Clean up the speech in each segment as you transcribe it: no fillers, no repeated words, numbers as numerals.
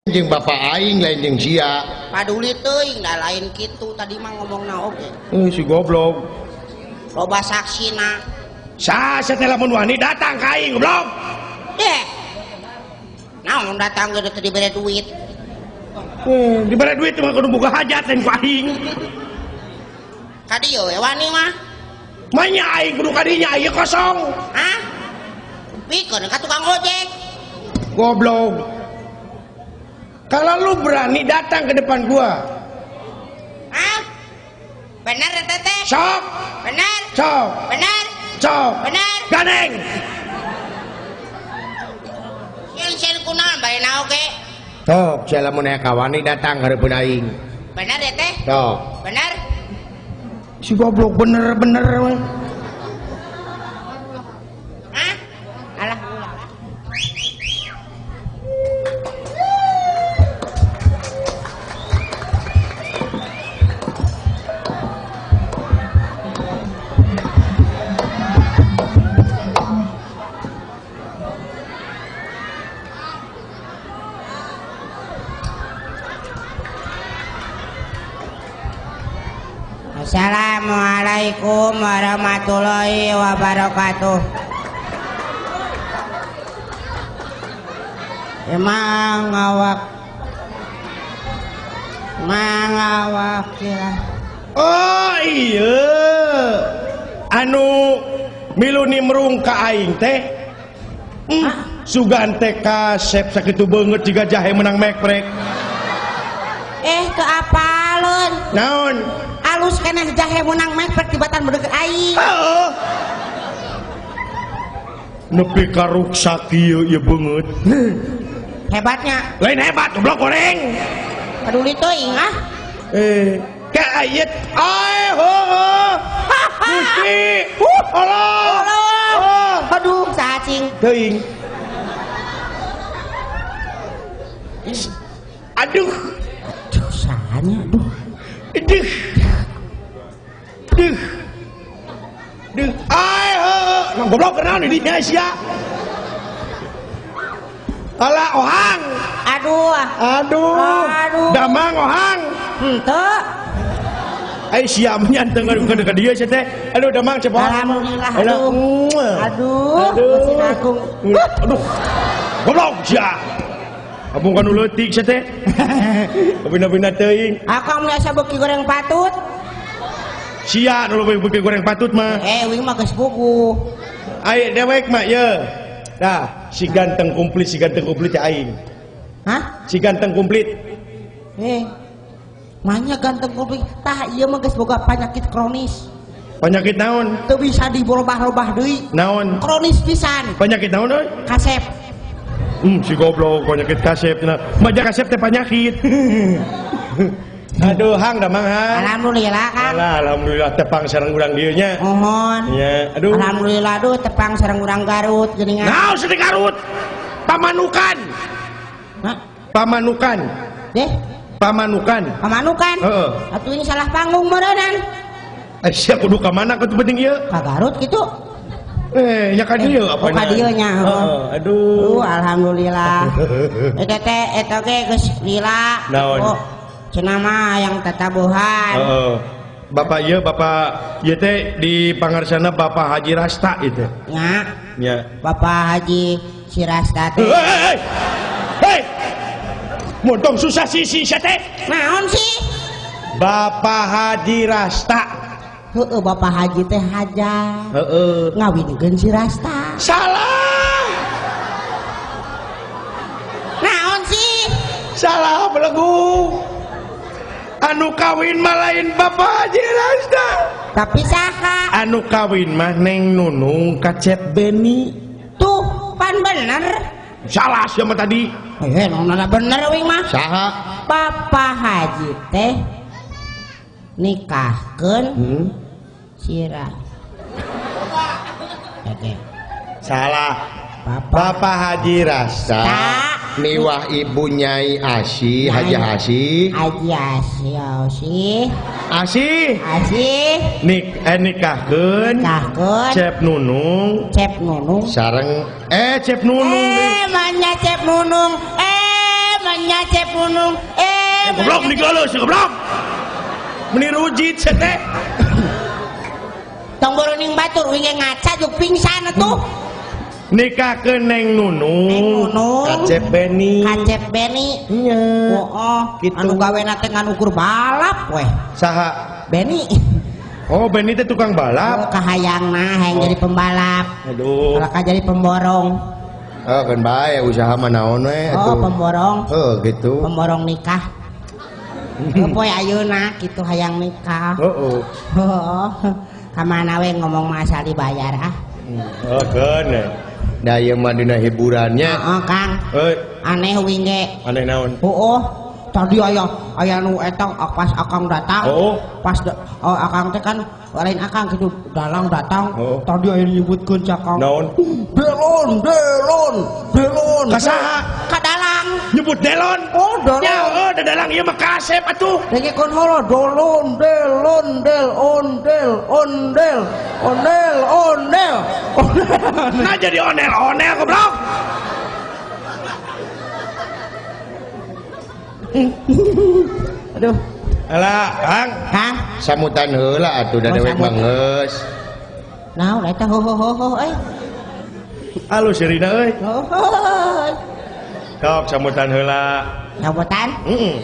Jeung bapak aing lain jeung sia. Paduli teuing da lain kitu tadi mah ngomongna oge. Si goblok. Loba saksina. Sa teh lamun wani datang ka aing goblok. Deh. Naon datang ge teu dibere duit. Dibere duit mah kudu boga hajat lain ku aing. Ka dieu we wani mah. Manya aing kudu ka dinya ieu kosong. Hah? Pikeun ka tukang ojek. Goblok. Kalau lu berani datang ke depan gua. Hah? Bener teteh? Sok. Bener. Sok. Bener. Sok. Bener. Ganeng. Sieun-sieun kunaon bae na oge. Sok, sia lamun aya kawani datang hareupeun aing. Bener ya teh? Sok. Bener. Si goblok bener-bener we. Hah? Alah. Assalamualaikum warahmatullahi wabarakatuh. Emang awak ya. Oh iya, anu milu nimrung ka aing teh. Sugan teh kasep sakitu beungeut jiga jahe menang mekrek. Ke apaleun? Naon? Alus keneh jahe menang mekrek tibatan bedeg aing. Heeh. Nepi ka ruksak ieu ieu beungeut. Hebatnya. Lain hebat goblok goreng. Peduli teuing ah. Ka ayet ai heuh. Gusti. Allah. Allah. Aduh, sacing. Teuing. Aduh. Aduh, sahanya aduh. Aduh. Duh. Duh. Ai heuh. Nah, goblok kenaon di dinya sia. Alah ohang. Aduh. Aduh. Aduh. Damang ohang. Henteu. Ai sia mah nyantengan ka dieu sia teh. Aduh damang cepot. Alhamdulillah. Aduh. Aduh. Aduh. Agung. Aduh. Goblok sia. Abung kanu leutik sia teh. Bina-bina teuing. Akang biasa beuki goreng patut. Sia nu leuwih beuki goreng patut mah. Wing mah geus buku. Ai dewek mah ye. Dah, si ganteng komplit, si ganteng komplit teh aing. Hah? Si ganteng komplit. Manya ganteng komplit. Tah ieu mah geus boga penyakit kronis. Penyakit naon? Teu bisa dirobah-robah deui. Naon? Kronis pisan. Penyakit naon euy? Kasep. Si goblok penyakit kasep cenah. Maja kasep teh penyakit. Aduh, hang damang hang. Alhamdulillah, Kang. Alah, alhamdulillah tepang sareng urang dieu nya. Mohon. Nya, aduh. Alhamdulillah aduh tepang sareng urang Garut geuningan. Naon sih di Garut? Pamanukan. Hah? Pamanukan. Deh. Pamanukan. Pamanukan? Heeh. Atuh ini salah panggung meureunnan. Sia kudu ka mana kitu penting ieu? Ka Garut kitu. Ya ka dieu apa Oh, ka dieu nya. Heeh, aduh. Alhamdulillah. Eta teh eta ge geus lila. Naon? Oh, cenah mah yang tatabuhan. Heeh. Bapak ieu, bapak ieu teh di pangarsana Bapak Haji Rasta ieu teh. Nya. Nya. Bapak Haji si Rasta teh. Hei. Hei. Montong susah sisi sia teh. Naon sih? Bapak Haji Rasta. Heeh, Bapak Haji teh haja. Heeh. Ngawinkeun si Rasta. Salah. Naon sih? Salah belegu. Anu kawin mah lain Bapak Haji Rasta. Tapi saha? Anu kawin mah Neng Nunung ka Cep Beni. Tuh, pan bener. Salah sia mah tadi. Nona bener wing mah. Saha? Bapak Haji teh nikahkeun sirah. Oke. Salah. Bapak Bapak Haji Rasta miwah ibu Nyai Asi, Haji Asi. Haji Asi, Asi. Asi. Asi. Nikahkeun. Nikahkeun. Cep Nunung. Cep Nunung. Sareng Cep Nunung. Manya Cep Nunung. Nyonya Cep Nunung. Eh, Goblok nih kalau si goblok. Meni rujit sia teh. Tong boroning batur uing ge ngaca juk pingsan atuh. Nikahkeun Neng Nunung. Neng Nunung. Kacep Beni. Kacep Beni. Nya. Oh, Gitu. anu gawena teh ngan ukur balap weh. Saha? Beni. Oh, Beni teh tukang balap. Oh, kahayangna hayang jadi pembalap. Aduh. Kalau jadi pemborong. Oh, kan bae usaha mah naon we Oh, atuh. pemborong. Oh, gitu. Pemborong nikah. Oh, poe ayeuna kitu hayang nikah. Oh, oh. Oh, kamana we ngomong mah asal dibayar ah. Oh, keun. Da ieu mah dina hiburannya. Heeh, Kang. Eh, Aneh uing ge. aneh naon? Oh, tadi aya aya nu eta pas akang datang. Oh. Pas oh, akang teh kan lain akang gitu dalang datang. Oh. Tadi aya nyebutkeun cakang. Naon? Delon, delon, delon. Ka saha? Ka dalang. Nyebut delon. Oh, delon. Ya, oh, da dalang ieu mah kasep atuh. Dengekeun heula dolon, delon, del, ondel, ondel, ondel, ondel. Nah jadi onel-onel goblok. Aduh, Alah, Kang. Kang. Samutan heula atuh da Oh, dewek samut. mah geus. Naon eta ho ho ho ho euy. Alus Rina euy. Ho ho. Sok sambutan heula. Sambutan? Heeh.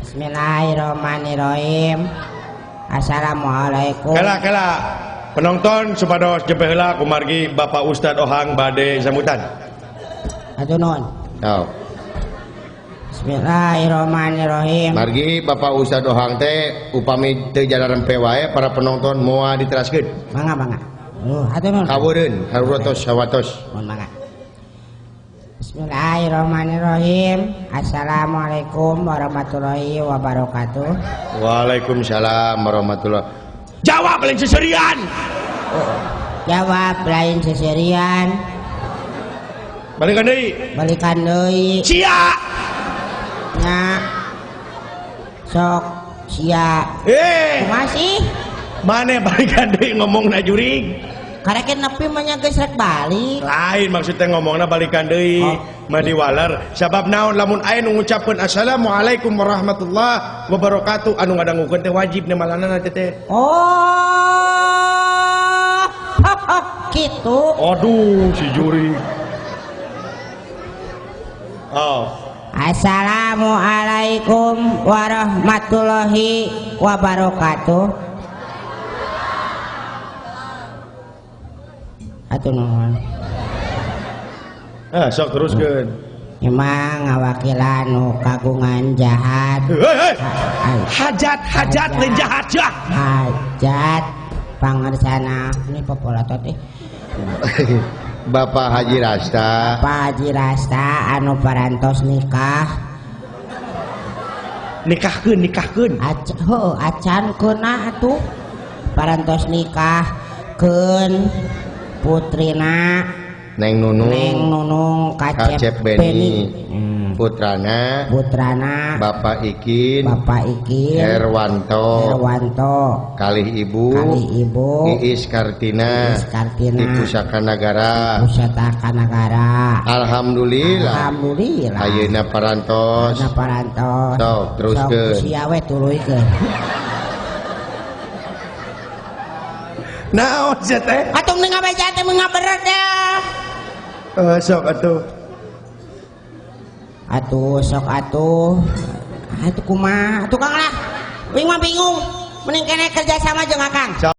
Bismillahirrahmanirrahim. Assalamualaikum. Kela kela. Penonton supados jempe heula kumargi Bapak Ustad Ohang bade sambutan. Aduh nuhun. Sok. Bismillahirrahmanirrahim. Margi Bapak Ustad Ohang teh upami teu jalarempe wae para penonton moal diteraskeun. Mangga mangga. Oh, hatur nuhun. Kaweureun, karurotos sawatos. Mohon mangga. Bismillahirrahmanirrahim. Assalamualaikum warahmatullahi wabarakatuh. Waalaikumsalam warahmatullahi. Jawab lain seserian. Oh, jawab lain seserian. Balikan deui. Balikan deui. Sia. Nya. Sok sia. Eh, Kumaha sih? mana balikan deui ngomongna jurig? Karek nepi mah nya geus rek balik. Lain maksudnya ngomongna balikan deui. Oh. Mah diwaler sabab naon lamun aya nu ngucapkeun assalamualaikum warahmatullahi wabarakatuh anu ngadangukeun teh wajib nemalanana teh teh. Oh. Gitu. Aduh si juri. Oh. Assalamualaikum warahmatullahi wabarakatuh. Atuh nuhun. Ah, sok teruskeun. Emang ngawakilan nu kagungan jahat. Hei, hei. Hajat, hajat lain jahat ya. Hajat pangersana ini popolatot eh. Bapak Haji Rasta. Bapak Haji Rasta anu parantos nikah. Nikahkeun, nikahkeun. Heuh, acan keuna atuh. Parantos nikah keun putrina Neng Nunung. Neng Nunung Kacep, Kacep Beni. Putrana Putrana Bapak Ikin. Bapak Ikin Herwanto. Herwanto. Kalih Ibu. Kalih Ibu. Iis Kartina. Iis Kartina. Di Pusaka Nagara. Pusaka Nagara. Alhamdulillah. Alhamdulillah. Ayeuna parantos. Ayeuna parantos. Sok teruskeun. Sok sia we tuluykeun. Naon sia teh? Atuh mending ngabeja teh mengaberet ya. Sok atuh. Atuh sok atuh. Atuh kumaha? Atuh Kang lah. Wing mah bingung. Mending kene kerja sama jeung Akang.